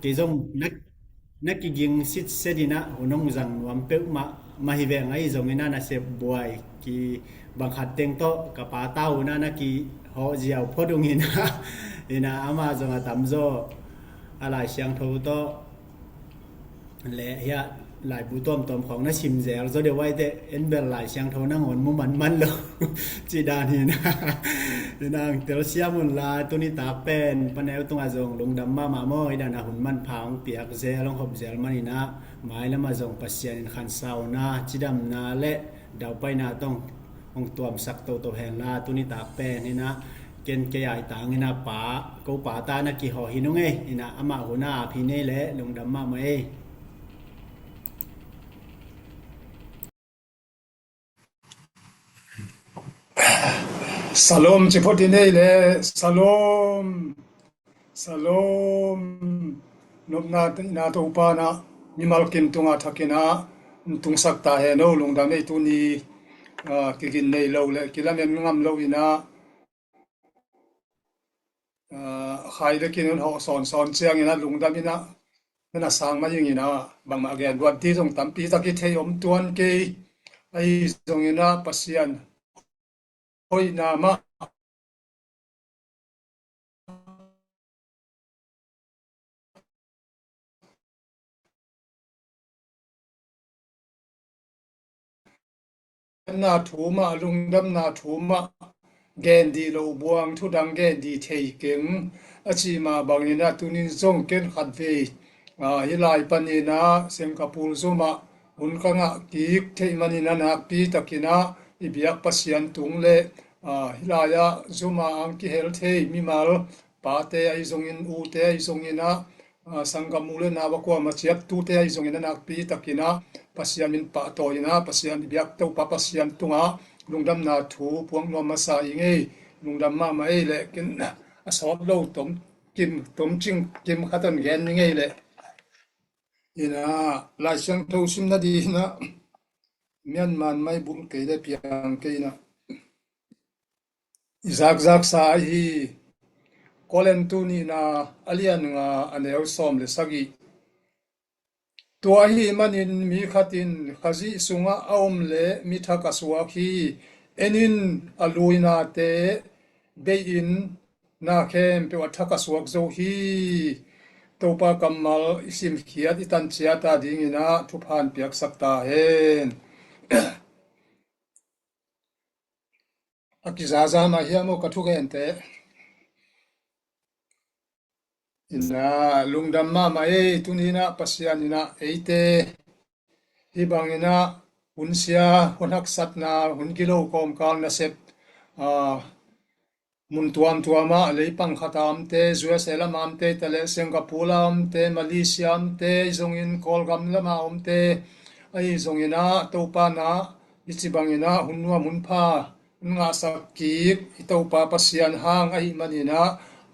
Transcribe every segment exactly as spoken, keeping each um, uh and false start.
Kei zong na, na kiging sitset in ah hun hong zang nuam peuhmah mah hi veng. Ahi zongin ah nasep buai kibang khat teng tawh ka pa ta un ah na kihawh ziau phot ung in ah, in ah amah zong a tamzaw a Lai Siangtho tawh le hiah laibu tuamtuam khawng na sim zel zaw deuh, ahi teh en bel Lai Siangtho nangawn mu manman lo cih dan hi na. Hi na, ang telsiam un la, tuni tak pen Pa Neu tungah zong lungdam mahmah maw. Hi dan a hun manpha hong piak zel, hong hop zel man in ah, mailam ah zong Pasian in khansauna, cidamna le daupaina tawh hong tuamsak toto hen la, tuni tak pen hi na, ken kei a i tang in ah pa, ko pa ta na kihawh hi nung ei. Hi na, amah hun a ap hi nei leh lungdam mahmah ei. Salom ci phot hi nei leh, salom, salom. Nopna in ah Topa in ah mimal kim tungah thak in ah tungsak ta hen aw, lungdam ei. Tuni, ah, kigin nei lo le kilamen ngam lo in ah, ah, khai le kin hong hawh sawnsawn ciangin ah lungdam in ah, na na sang mah ing in ah, bangmah gen luat ding zong tampi tak i theih om tuan kei. Ahi zongin ah Pasian hoihna mah na thu mah, lungdamna thu mah gen dih lo buang, thu dang gen dih thei keng. A cih mah bangin ah tunin zong ken khatvei, ah, hih lai panin ah Singapore zum ah hun ka ngah kik theih manin ah nakpi takin ah i biak Pasian tung le, ah, hih lai ah zum ah ang kihel thei mimal pate ahi zongin, ute ahi zongin ah, ah, sanggam u le nau a kuamah ciat tute ahi zongin ah nakpi takin ah Pasian min pahtawi in ah Pasian i biak Topa Pasian tungah lungdamna thu puak nuam masa ing ei. Lungdam mahmah ei leh ken a sawt lo tom kim, tom cing kim khat hong gen ning ei leh. Hi na, Lai Siangtho sim nading hi na, mianman mai bul kei le piang kei na. I zakzaksa ahi Korintu nihna a lian nga a neu sawm le sagih. Tua ahih manin mi khat in Khazih sungah a om le mi thak a suak hi. En in, a luinate bei in, na khempeuh a thak a suak zo hi. Topa kammal i simkhiat i tanciat a dingin ah thupha hong piaksak ta hen. A kizaza mah hiam aw ka thugente? Hi na, lungdam mahmah ei. Tuni in ah Pasian in ah eite hih bangin ah hun sia, hun haksatna, hun gilo kawmkal nasep, ah, mun tuamtuam ah, leipang khat a omte, U S A lam a omte, ta le Singapore lam a omte, Malaysia a omte, ahi zongin Kawlgam lam a omte, ahi zongin ah Topa in ah hih ci bangin ah hun nuam hun pha hong ngahsak kik i Topa Pasian hang ahih manin ah,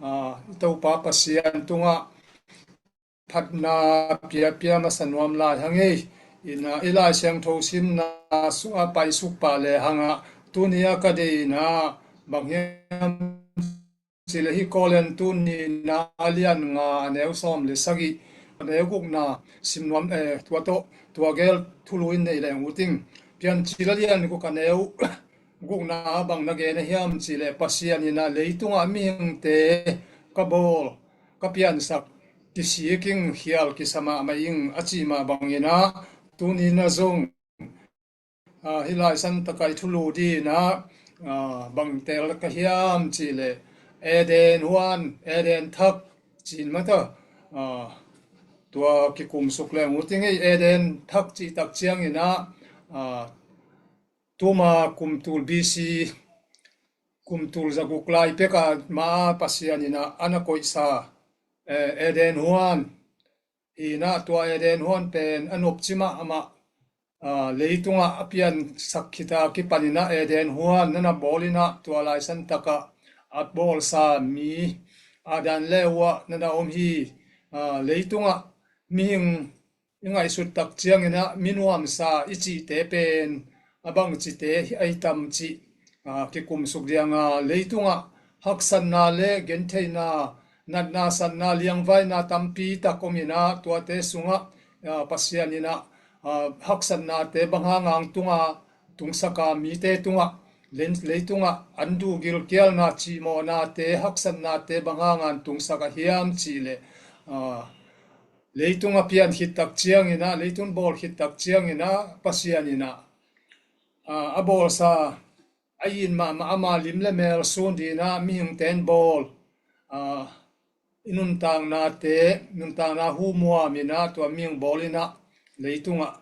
ah, i Topa Pasian tungah phatna piapia masa nuam lai hang ei. Hi na, i Lai Siangtho simna sungah paisuk pah le hang ah, tuni a ka deihna bang hiam cih leh hih Korintu nihna a lian nga a neu sawm le sagih, a neu gukna sim nuam, eh, tua tawh, tua gel thulu in nei leng ut ing. Piancil a lian guk a neu gukna ah bang na gen a hiam cih leh, Pasian in ah leitungah mihingte ka bawl, ka piansak, kisik ing, khial kisa mahmah ing a cih mah bangin ah, tuni in ah zong, ah, hih lai santak ah i thulu dingin ah, ah, bang teel ka hiam cih leh, Eden huan, Eden thak ci-in mata, ah, tua kikumsuk leng ut ing ei. Eden thak cih tak ciangin ah, ah, tuma kum tul B C, kum tul zaguk lai pek a ma-a Pasian in ah a na koihsa, eh, Eden huan. Hi na, tua Eden huan pen a nopci mahmah, ah, leitungah a piansak khit a kipan in ah Eden huan na na bawl in ah, tua lai santak ah a bawlsa mi Adam le Eva na na om hi. Ah, leitungah mihing i ngaihsut tak ciangin ah mi nuamsa i cihte pen a bangcite hi a hi tam cih, ah, kikumsuk ding a, leitungah haksatna le gentheihna natna satna liangvaina tampi tak om in ah, tuate sungah, ah, Pasian in ah, ah, haksatnate bang hang hang tungah tungsak a, mite tungah, len-, leitungah an duh gilkialna, cihmawhnate, haksatnate bang hang hang tungsak a hiam cih leh, ah, leitung a pian khit tak ciangin ah, leitung bawl khit tak ciangin ah, Pasian in ah, ah, a bawlsa, a it mahmah ama lim le mel sun dingin ah mihingte in bawl, ah, i nuntaknate, nuntakna hu muam in ah, tua mihing bawl in ah leitungah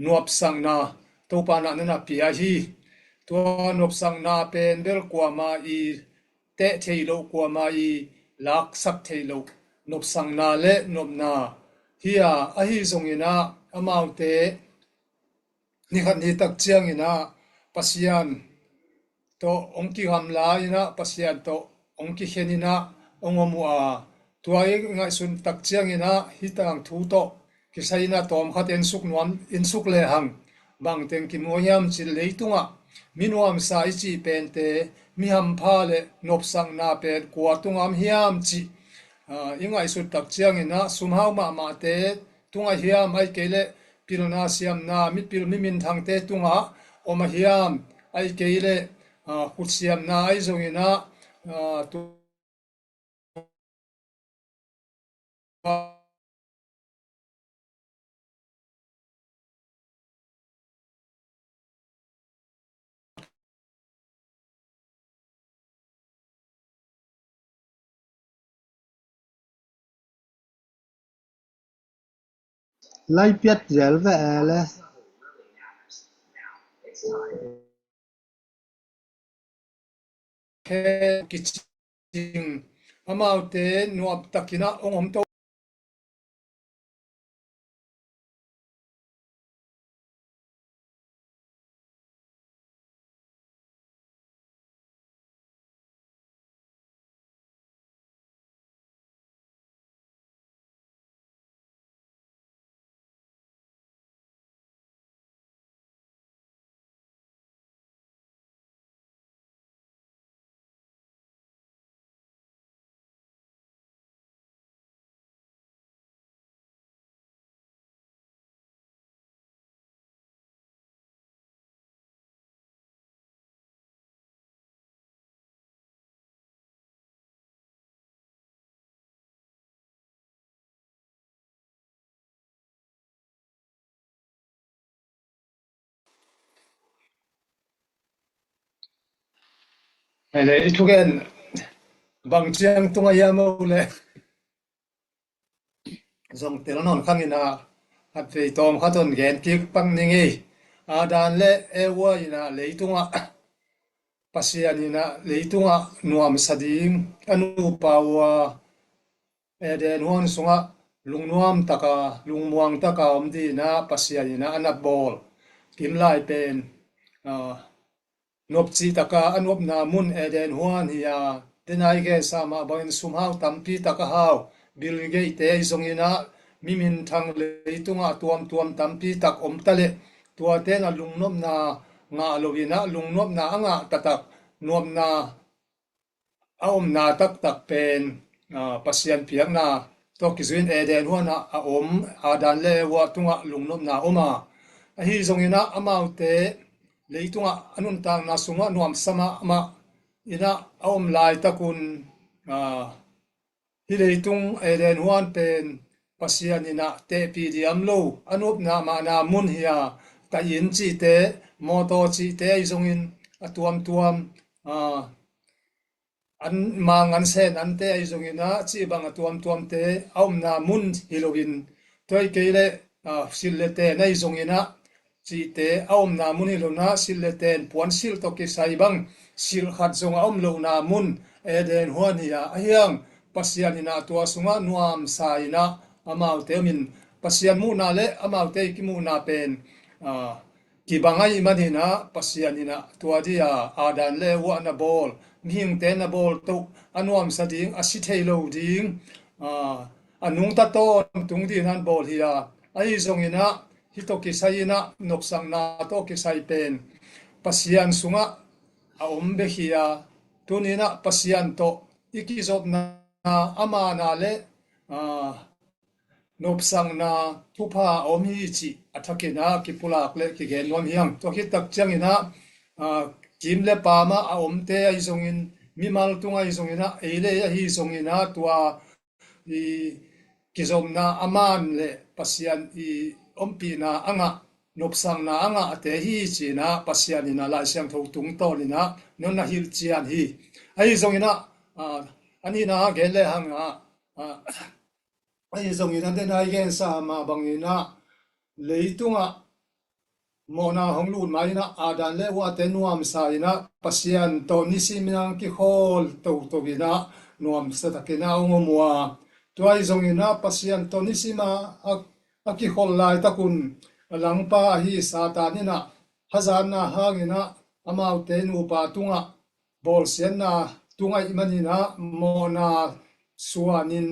nuamsakna Topa in ah na pia hi. Tua nuamsakna pen bel kuamah i teh theih loh, kuamah i laksak theih loh nuamsakna le nopna hi a, ahi zongin ah amaute ni khat ni tak ciangin ah Pasian tawh hong kigamla in ah, Pasian tawh hong kikhen in ah hong om uh a, tua i ngaihsun tak ciangin ah hih tangthu tawh kisai in ah tawmkhat en suk nuam, en suk lehang bang teng kimu hiam cih leh, leitungah mi nuamsa i cih pente, mi hampha le nuamsakna pen kua tungah om hiam cih, ah, i ngaihsut tak ciangin ah sumhau mahmahte tungah hiam, ahih kei leh pilna siamna, mipil miminthangte tungah om a hiam, ahih kei leh, ah, khutsiamna ahi zongin ah, ah, tu Lai piat zel ve e le. Khe kicing, amaute nuam takin ah hong om to. Hei le, i thugen bang ciang tung a hiam uh le. Zong tel nawn khang in ah, khatvei tawm khat hong gen kik pak ning ei. Adam le Eva in ah leitungah Pasian in ah leitungah nuamsa ding a nupa uh a, Eden huan sungah lungnuam taka, lungmuang taka om dingin ah Pasian in ah a na bawl. Kimlai pen, ah, nuam cih taka a nuamna mun Eden huan hi a, denai gensa mah bangin sumhau tampi tak a hau, Bill Gates te ahi zongin ah, mi minthang leitungah tuamtuam tampi tak om ta leh, tuate in ah lungnopna ngah loin ah, lungnopna a ngah taktak, nuamna a omna taktak pen, ah, Pasian piakna tawh kizui in Eden huan ah a om Adam le Eva tungah lungnopna om a. Ahi zongin ah amaute leitungah a nuntakna sungah nuamsa mahmah in ah a om laitak un, ah, hih leitung Eden huan pen Pasian in ah tehpih diam lo, a nuamna mahna mun hi a, tahin cihte, mawtaw cihte ahi zongin a tuamtuam, ah, an mang an sen ante ahi zongin ah, cih bang a tuamtuamte a omna mun hi loin, tua ahih kei leh, ah, silh le ten ahi zongin ah, cihte a omna mun hi lo in ah, silh le ten puan silh tawh kisai bang silh khat zong a om lohna mun Eden huan hi a, ahi hang Pasian in ah tua sungah nuamsa in ah amaute om in, Pasian muhna le amaute i kimuhna pen, ah, kibang ahih manin ah Pasian in ah tua dia Adam le Eva na bawl, mihingte na bawl toh a nuamsa ding, a si thei lo ding, ah, a nungta tawntung dingin ah bawl hi a. Ahi zongin ah hih tawh kisai in ah, nopsakna tawh kisai pen Pasian sungah a om bek hi a, tuni in ah Pasian tawh i kizopna a man a le, aa, nopsakna thupha a om hi cih a thakin ah kipulak le kigen nuam hi hang. Tua khit tak ciangin ah, aa, kim le paam ah a omte ahi zongin, mimal tung ahi zongin ah, ei le ei ahi zongin ah, tua i kizopna a man le Pasian i ompihna a ngah, nopsakna a ngahte hi ci-in ah Pasian in ah Lai Siangtho tungtawn in ah nong na hilh cian hi. Ahi zongin ah, aa, a nihna gen le hang ah, aa, ahi zongin a den a i gensa mah bangin ah leitungah mawhna hong lut ma-in ah Adam le Eva te nuamsa in ah Pasian tawh nisimin ah kikhawl toto in ah nuamsa takin ah hong om uh a. Tua ahi zongin ah Pasian tawh nisim a, a, a kikhawl laitak un a langpa ahi Satan in ah hazatna hangin ah amaute nupa tungah bawlsiatna tung ahih manin ah mawhna suanin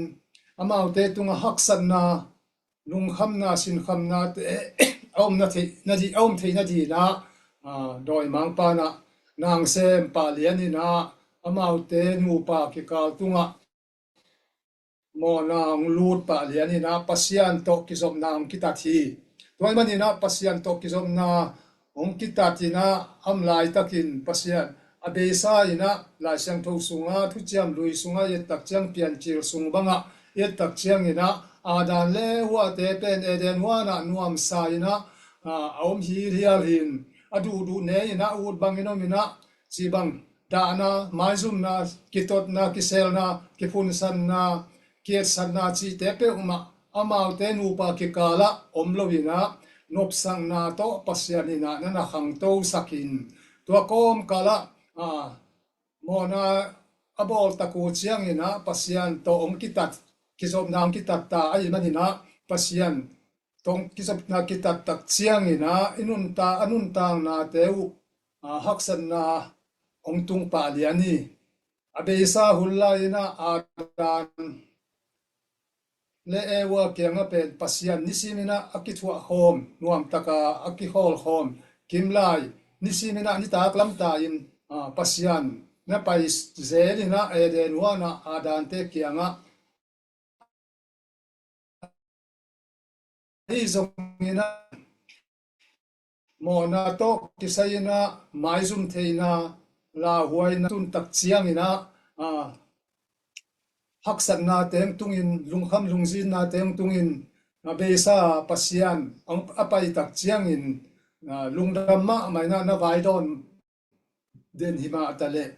amaute tungah haksatna, lungkhamna, sinkhamnate a om na theih, na dih, a om theih nadin ah, aa, dawimangpa in ah nang sem pah lian in ah amaute nupa kikal tungah mawhna hong lut pah lian in ah Pasian tawh kizopna hong kitat hi. Tua ahih manin ah Pasian tawh kizopna hong kitat in ah a om laitakin Pasian a beisa in ah Lai Siangtho sungah, Thuciam Lui sungah i et tak ciang, Piancil sung bangah i et tak ciangin ah Adam le Eva te pen Eden huan ah nuamsa in ah, aa, a om hi hial hi in, a duhduh ne in ah ut bangin om in ah, cih bang dahna, maizumna, kitotna, kiselna, kiphunsanna, kietsatna cihte peuhmah amaute nupa kikalah om lo in ah nopsakna tawh Pasian in ah na na khangtosak in, tua kawmkalah, aa, mawhna a bawl tak uh ciangin ah Pasian tawh hong kitat, kizopna hong kitat ta ahih manin ah Pasian tawh hong kizopna kitat tak ciangin ah i nunta, a nuntaknate uh, aa, haksatna hong tung pah lian hi. A beisa hun lai-in ah Adam le Eva kiangah pen Pasian nisimin ah a kithuah khawm, nuamtaka a kikhawl khawm kim lai, nisimin ah nitak lamta in, aa, Pasian na pai zel in ah Eden huan ah Adam te kiangah, ahi zongin ah mawhna tawh kisai in ah maizum theihna, lauhuaina tun tak ciangin ah, aa, haksatna teng tungin, lungkham lungzinna teng tungin, a beisa Pasian a, a pai tak ciangin, aa, lungdam mahmah in ah na vaidawn den hi mah ta leh.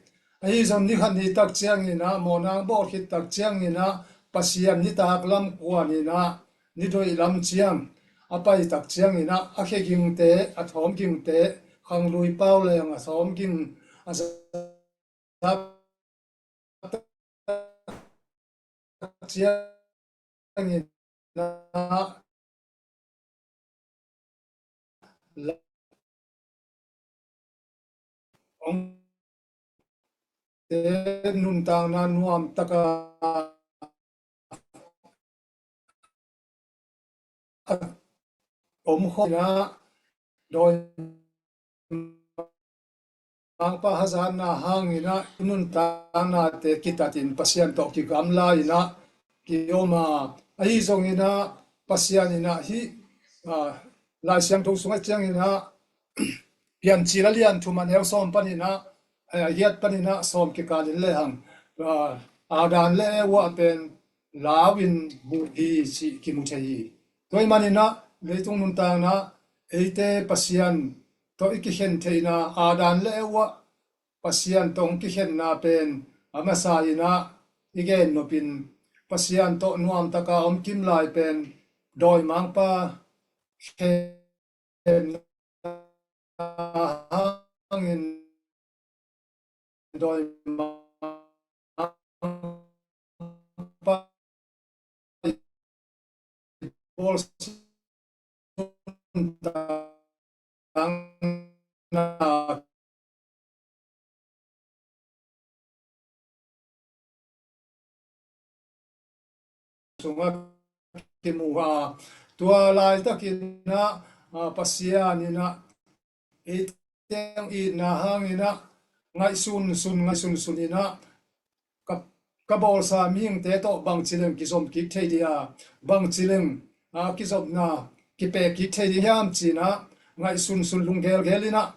Ahi zong ni khat ni tak ciangin ah, mawhna bawl khit tak ciangin ah, Pasian nitak lam kuan in ah, nidoih lam ciang a pai tak ciangin ah, a khe gingte, a thawm gingte, khanglui pau leng a thawm ging a zak tak ciangin ah, hong te nuntakna nuamtaka a om khawm in ah, dawimangpa hazatna hangin ah i nuntaknate kitatin Pasian tawh kigamla in ah kiom a, ahi zongin ah Pasian in ah hih, aa, Lai Siangtho sungah ciangin ah, Piancil a lian thum a neu sawm panin ah, eh, a giat panin ah sawm kikal in le hang, aa, Adam le Eva pen lau in huh hi cih kimu thei hi. Tua ahih manin ah leitung nuntakna eite Pasian tawh i kikhen theihna, Adam le Eva Pasian tawh hong kikhenna pen a masa in ah i gen nopin, Pasian tawh nuamtaka om kim lai pen dawimangpa khenna hangin dawimangpa i pawl sun tangna sungah kimu a, tua laitakin ah, aa, Pasian in ah eite hong itna hangin ah ngaihsun sun, ngaihsun sun in ah ka, ka bawlsa mihingte tawh bangci leng kizom kik thei ding a, bangci leng, a, kizopna kipeh kik thei ding hiam ci-in ah ngaihsunsun lunggelgel in ah,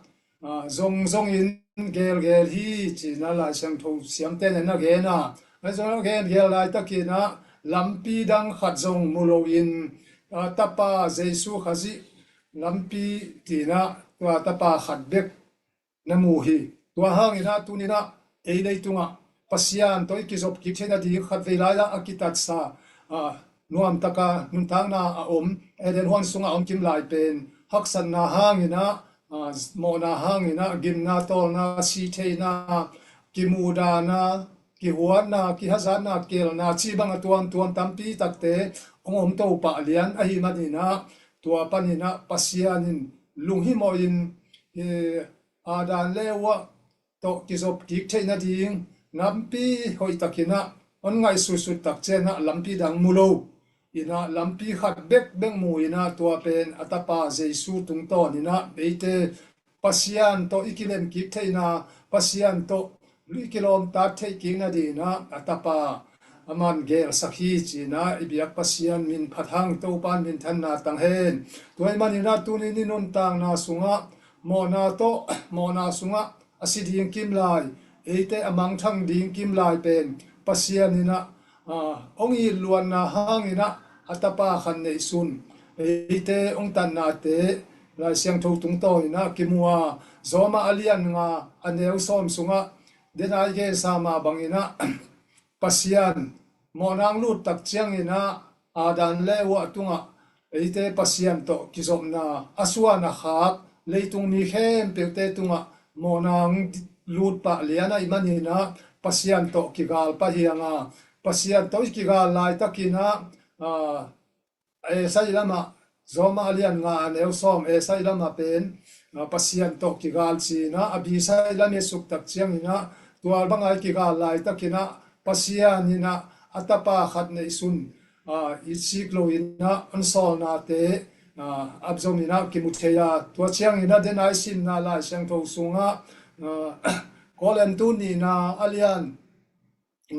a, zongzong in gelgel hi ci-in ah Lai Siangtho siamte in na gen a, na zong na gelgel laitakin ah lampi dang khat zong mu loin, a, Tapa Jesu Khazih lampi ci-in ah tua Tapa khat bek na mu hi. Tua hangin ah tuni-in ah ei leitungah Pasian tawh i kizop kik theihna ding khatvei lai-ah a kitatsa, a, nuamtaka nuntakna a om Eden huan sungah a om kim lai pen haksatna hangin ah, a, mawhna hangin ah gimna, tawlna, sih theihna, kimuhdahna, kihuatna, kihazatna, kelna cih bang a tuamtuam tampi takte hong om to pah lian ahih manin ah tua panin ah Pasian in lunghimawh in, eh, Adam le Eva tawh kizop kik theihna ding lampi hoihtakin ah hong ngaihsutsut tak ciangin ah lampi dang mu lo in ah lampi khat bekbek mu in ah tua pen a Tapa Jesu tungtawn in ah eite Pasian tawh i kilem kik theihna, Pasian tawh i kilawmtat theih kik nadingin ah a Tapa a man gelsak hi ci-in ah i biak Pasian min phat hang, Topa minthanna tang hen. Tua ahih manin ah tuni-in i nuntakna sungah mawhna tawh, mawhna sungah a si ding kim lai, eite a mangthang ding kim lai pen Pasian in ah, a, hong it luatna hangin ah a Tapa khat neihsun eite hong tatnate Lai Siangtho tungtawn in ah kimu a, Rom a lian nga a neu sawm sungah den a i gensa mah bangin ah Pasian mawhna hong lut tak ciangin ah Adam le Eva tungah eite Pasian tawh kizopna a suan a khak leitung mi khempeuhte tungah mawhna hong lut pah lian ahih manin ah Pasian tawh kigal pah hi hang a, Pasian tawh i kigal laitakin ah, a, Esai lamah, Rom a lian nga a neu sawm, Esai lamah pen, a, Pasian tawh kigal ci-in ah, Abisai lam i et suk tak ciangin ah, tua bang a i kigal laitakin ah Pasian in ah a Tapa khat neihsun, a, i sik loin ah hong sawlnate, a, a zom in ah kimu thei a, tua ciangin ah den a i simna Lai Siangtho sungah, a, Korin nihna a lian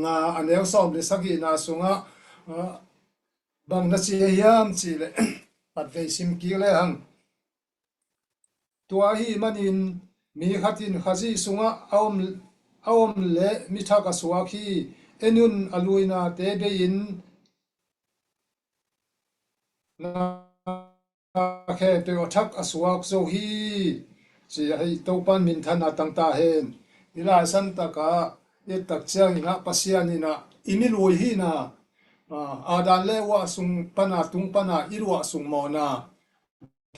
nga a neu sawm le sagihna sungah, a, bang na ci hiam cih leh, khatvei sim kik le hang. Tua ahih manin mi khat in Khazih sungah a om, a om leh mi thak a suak hi. En un, a luinate bei-in na khempeuh a thak a suak zo hi, ci a hi. Topa'n minthanna tang ta hen. I laisan takah i et tak ciangin ah Pasian in ah i mi lui hihna, a, Adam le Eva sung pan a, tung pan a i luah suk mawhna,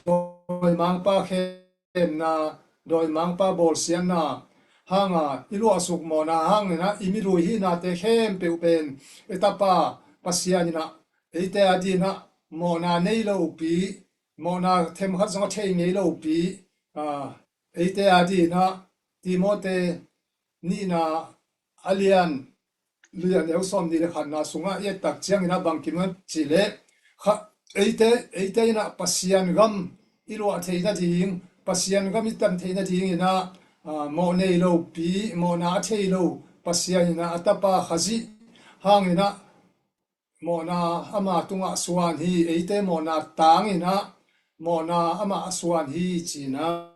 dawimangpa khemna, dawimangpa bawlsiatna hang a i luah suk mawhna hangin ah i mi lui hihnate khempeuh pen i Tapa Pasian in ah eite adingin ah mawhna nei lopi, mawhna themkhat zong a thei ngei lopi, a, eite adingin ah Timoti nihna a lian li a neu sawmnih le khatna sungah i et tak ciangin ah bang kimu hiam cih leh, kha, eite, eite in ah Pasian gam i luah theih nading, Pasian gam i tan theih nadingin ah, a, mawh nei lopi, mawhna a thei lo Pasian in ah a Tapa Khazih hangin ah mawhna ama tungah suan hi. Eite mawhna tangin ah mawhna amah a suan hi ci-in ah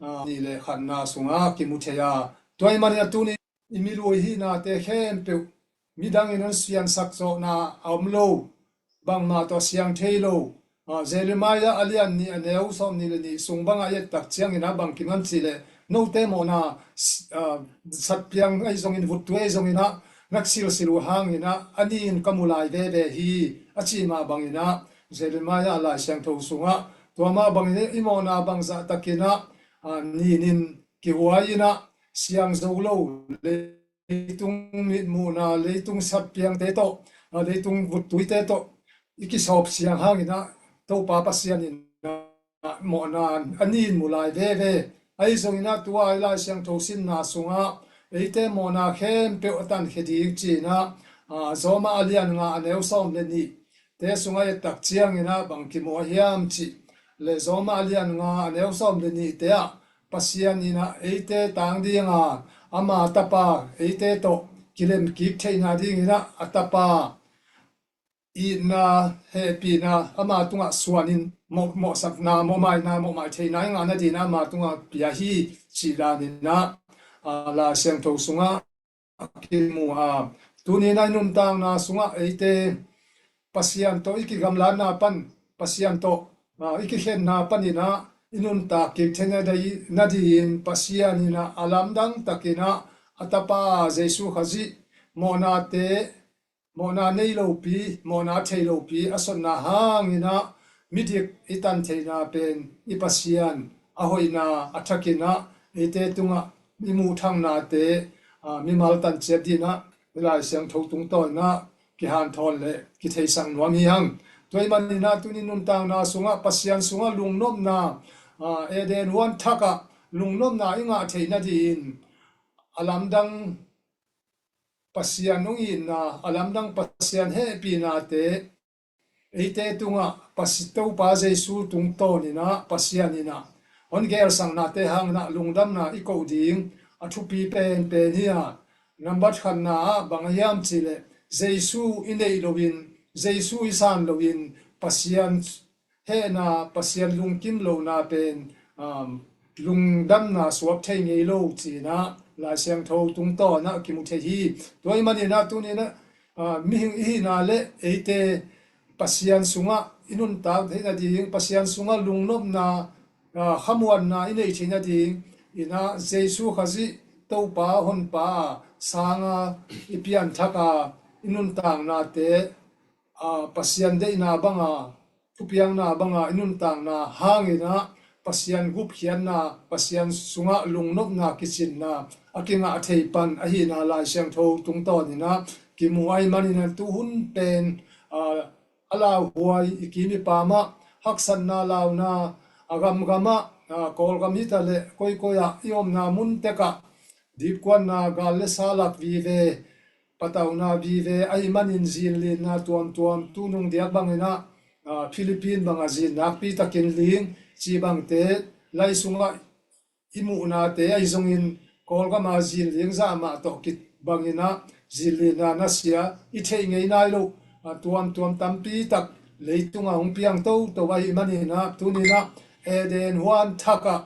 a, nih le khatna sungah kimu thei a. Tua ahih manin ah tuni i mi lui hihnate khempeuh midangin hong siansak zawhna a om lo, bangmah tawh siang thei lo. A, Jeremiah a lian nih a neu sawmnih le nih sung bangah i et tak ciangin ah bang kimu hiam cih leh, note mawhna, s-, a, satpiang ahi zongin, vuttui ahi zongin ah na silsil uh hangin ah a nin ka mu lai veve hi, a cih mah bangin ah Jeremiah a Lai Siangtho sungah tua mah bangin i mawhna bangzah takin ah, a, ninin kihuai in ah siang zo lo, leitung mitmuhna, leitung satpiangte tawh, a, leitung vuttuite tawh i kisawp siang hangin ah Topa Pasian in ah mawhna a nin mu lai veve. Ahi zongin ah tua i Lai Siangtho simna sungah eite mawhna khempeuh a tankhia ding ci-in ah, a, Rom a lian nga a neu sawm le nih te sungah i et tak ciangin ah bang kimu hiam cih le Roma a lian nga a neu sawm le nihte ah Pasian in ah eite tang dinga ama tapa eite tawh kilemkik theihna dingin ah a tapa itna, hehpihna ama tungah suanin mawh, mawhsakna, mawhmaina, mawhmai theihna i ngah nadin ama tungah pia hi cih danin ah, a, Lai Siangtho sungah a kimu a. Tuni-in ah i nuntakna sungah eite Pasian tawh i kigamlatna pan, Pasian tawh, a, i kikhenna panin ah i nuntak kik theihna dei-, nadin Pasian in ah a lamdang takin ah a tapa Jesu Khazih mawhnate, mawhna nei lopi, mawhna thei lopi a sotna hangin ah midik i tan theihna pen i Pasian a hoihna a thakin ah eite tungah i muh thangnate, a, mimal tan ciat dinah i Lai Siangtho tungtawnin ah kihanthawn le kitheisak nuam hi hang. Tua ahih manin ah tuni nuntakna sungah Pasian sungah lungnopna, a, Eden huan thakah lungnopna i ngah theih nadin a lamdang Pasian hong itna, a lamdang Pasian hehpihnate eite tungah Pasi-, Topa Jesu tungtawnin ah Pasian in ah hon gelsaknate hangin ah lungdamna i koh ding a thupi penpen hi a. Nambat khatna ah bang a hiam cihleh Jesu i neih loin, Jesu i san loin Pasian hehna, Pasian lungkim lohna pen, um, lungdamna suak thei ngei lo ci-in ah Lai Siangtho tungtawnin ah kimu thei hi. Tua ahih manin ah tuni-in ah, a, mihing i hihna le eite Pasian sungah i nuntak theih nading, Pasian sungah lungnopna, a, khamuanna i neih theih nadingin ah Jesu Khazih Topa Honpa a sanga i pianthak a i nuntaknate, a, Pasian deihna banga, thupiakna banga i nuntakna hangin ah Pasian gupkhiatna, Pasian sungah lungnopna kicinna a kingah thei pan ahihna Lai Siangtho tungtawnin ah kimu ahih manin ah tuhun pen, a, a lauhuai i kim i pam ah haksatna launa a gamgam ah, a, Kawlgam hi ta leh koikoi ah i omna mun tek ah dipkuatna gal le sa lak vive, patauhna vive ahih manin zinlinna tuamtuam tunung diak bangin ah, a, Philippine bangah zin nakpi takin ling cih bangte lai sungah i muhnate ahi zongin Kawlgam a zinling zah mah tawh kibangin ah zinlinna nasia i theih ngei nai loh, a, tuamtuam tampi tak leitungah hong piang toto ahih manin ah tuni-in ah Eden huan thakah,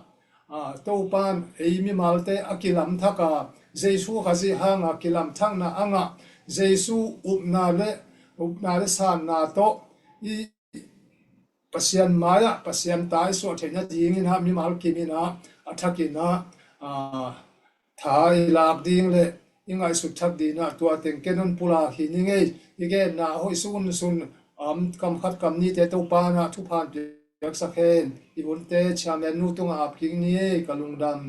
a, Topan ei mimalte a kilamthak a, Jesu Khazih hanga kilamthakna a ngah, Jesu upna le, upna le sanna tawh i Pasian mai-ah Pasian ta i suah theih nadingin ah mimal kimin ah a thakin ah, a, tha i lak ding le i ngaihsut thak dingin ah tua teng ken hon pulak hi ning ei. I genna a hoih sunsun, a, kam khat kam nihte Topan ah thupha hong piaksak hen. I hunte chairman nu tungah ap kik ni ei, ka lungdam.